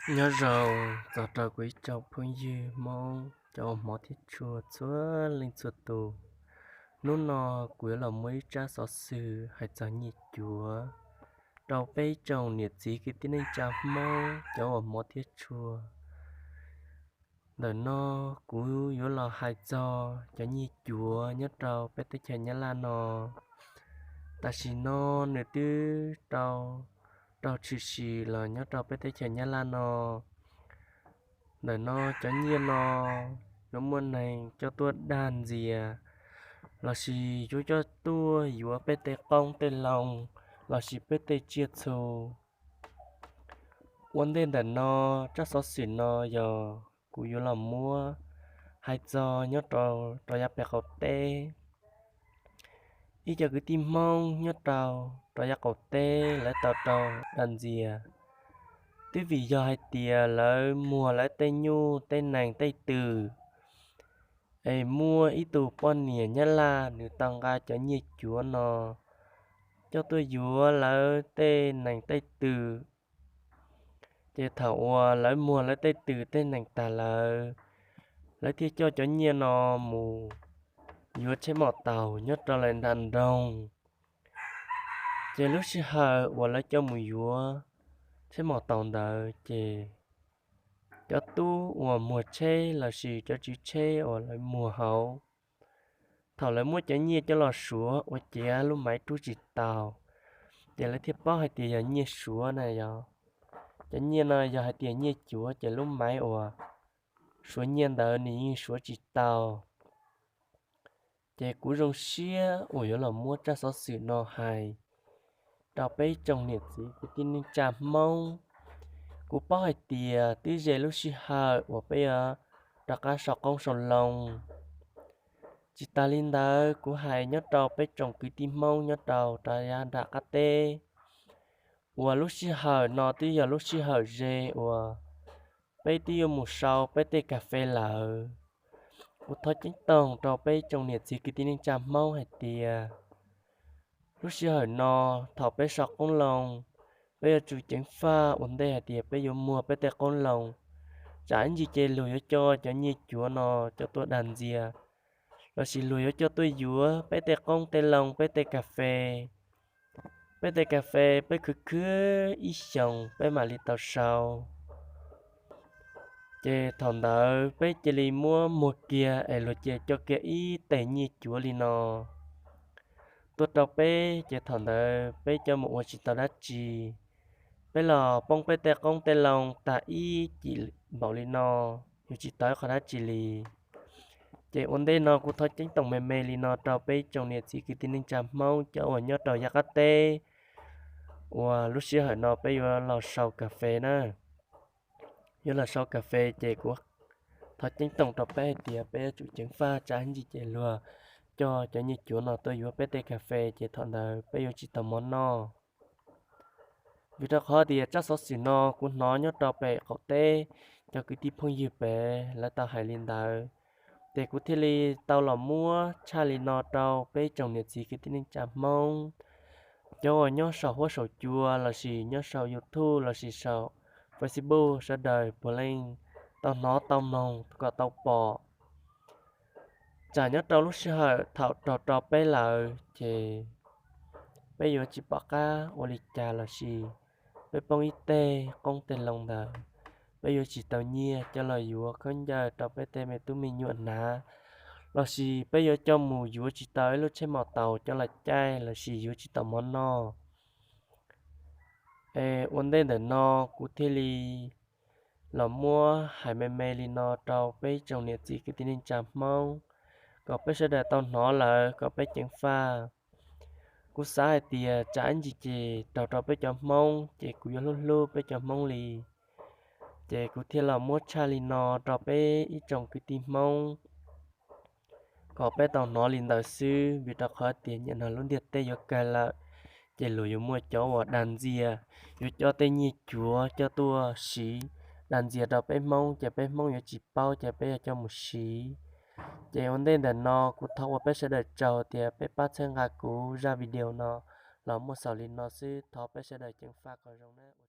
Nyob zoo txog rau kuv ib tsoom phooj ywg Hmoob cov uas hmov thiab tshua txhua leej txhua tus. Hnub no kuv yuav los muab ib tsab xov xwm hais txog nyiaj cuav rau peb ib tsoom niam txiv kwv tij neej tsa Hmoob cov uas hmov thiab tshua. Ntawm no kuv yuav los hais txog cov nyiaj cuav nyob rau peb teb chaws Nyab Laj no. Tam sim no nws twb rau raug tshwm sim los nyob rau peb teb chaws Nyab Laj no. Ntawm no cov nyiaj no yuav muaj neeg coj tuaj dag ntxias, lossis yuav coj tuaj yuav peb tej qoob tej loo, lossis peb tej tsiaj txhu. Ua ntej ntawm no, tsab xov xwm no yog kuv yuav los muab hais txog nyob rau rov yav pem qaum teb. Ib cov kwv tij Hmoob nyob rau rov yav qaum teb lawv tau raug dag ntxias, twb vim yog hais tias lawv muag lawv tej nyuj tej nees tej twm, es muaj ib tug poj niam Nyab Laj nws tau nqa cov nyiaj cuav no coj tuaj yuav lawv tej nees tej twm. Ces thaum uas lawv muag lawv tej twm tej nees tag lawm, lawv thiaj coj cov nyiaj no mus yuav tsheb mom taus nyob rau lawv nram nroog. Ces lub sij hawm uas lawv coj mus yuav tsheb mom taus ntawd ces cov tub uas muag tsheb lossis cov tswv tsheb uas lawv muag hauv, thaum lawv muab cov nyiaj coj los suav ua ciav lub maiv rub tsis tau, ces lawv thiaj paub hais tias yog nyiaj suav na yog. Cov nyiaj no yog hais tias nyiaj cuav ces lub maiv uas suav nyiaj ntawd nws yeej suav tsis tau. Ces kuv zoo siab uas yuav los muab tsab xov xwm no hais rau peb tsoom niam txiv kwv tij neej tsa Hmoob. Kuv paub hais tias twb ze lub sij hawm uas peb yuav rov qab sau qoob sau loo. Tsis tas li ntawd kuv hais nyob rau peb tsoom kwv tij Hmoob nyob rau rov yav nram qab teb, uas lub sij hawm no twb yog lub sij hawm ze uas peb twb yuav mus sau peb tej kas fes lawm. Kuv thov ceeb toom rau peb tsoom niam txiv kwv tij neej tsa Hmoob hais tias lub sij hawm no thaum peb sau qoob loo, peb yuav tsum ceev faj ua ntej hais tias peb yuav muag peb tej qoob loo, tsam ib ntsis ces luag yuav coj cov nyiaj cuav no coj tuaj dag ntxias, lossis luag yuav coj tuaj yuav peb tej qoob tej loo peb tej kas fes. Peb tej kas fes peb khwv khwv ib xyoos peb mam li tau sau. Ces thaum ntawd peb cia li muab muag kiag es luag cia coj kiag ib tes nyiaj cuav li no tuaj rau peb, ces thaum ntawd peb coj mus ua tsis tau dab tsi. Peb los poob peb tej qoob tej loo tag ib cim npaum li no, yuav tsis tau ib qho dab tsi li. Ces ua ntej no kuv thov ceeb toom me me li no rau peb tsoom niam txiv kwv tij neej tsa Hmoob cov uas nyob rau yav qab teb, uas lub sij hawm no peb yuav los sau kas fes na. Yuav los sau kas fes ces kuv thov ceeb toom rau peb hais tias peb yuav tsum ceev faj tsam ib ntsis ces luag coj cov nyiaj cuav no tuaj yuav peb tej kas fes ces thaum ntawd peb yuav tsis tau mov noj. Vim rau qhov tias tsab xov xwm no kuv hnov nyob rau pem qaum teb, cov kwv tij phooj ywg pem lawv tau hais li ntawd, ces kuv thiaj li tau los muab tshaj li no rau peb tsoom niam txiv kwv tij neej tsa Hmoob. Cov uas nyob saum huab saum cua lossis nyob saum YouTube lossis saum Facebook sawv daws puav leej tau hnov tau mloog kom tau pom. Tsam nyob rau lub sij hawm thaum raug rau peb lawm ces peb yuav tsis pom qab ua li cas lossis peb poob ib teg qoob teg loo ntawd, peb yuav tsis tau nyiaj coj los yuav khaub ncaws rau peb tej me tub me nyuam hnav, lossis peb yuav coj mus yuav tsis tau ib lub tsheb mos taus coj los caij lossis yuav tsis tau mov noj. Es ua ntej ntawm no kuv thiaj li los muab hais me me li no rau peb tsoom niam txiv kwv tij neej tsa Hmoob, kom peb sawv daws tau hnov lawm kom peb ceev faj. Kuv xav hais tias tsam ib ntsis ces raug rau peb cov Hmoob ces kuv yuav hlub hlub peb cov Hmoob li. Ces kuv thiaj los muab tshaj li no rau peb ib tsoom kwv tij Hmoob kom peb tau hnov li ntawd xwb, vim rau qhov tias nyiam no lub ntiaj teb yuav kawg lawm, ces luag yuav muaj cov uas dag ntxias, yuav coj tej nyiaj cuav coj tuaj siv dag ntxias rau peb Hmoob, ces peb Hmoob yuav tsis paub ces peb yuav coj mus siv. Ces ua ntej ntawm no kuv thov ua peb sawv daws tsaug tias peb pab txhawb nqa kuv zaj video no los muaj xaus li no xwb, thov peb sawv daws ceev faj kom zoo na.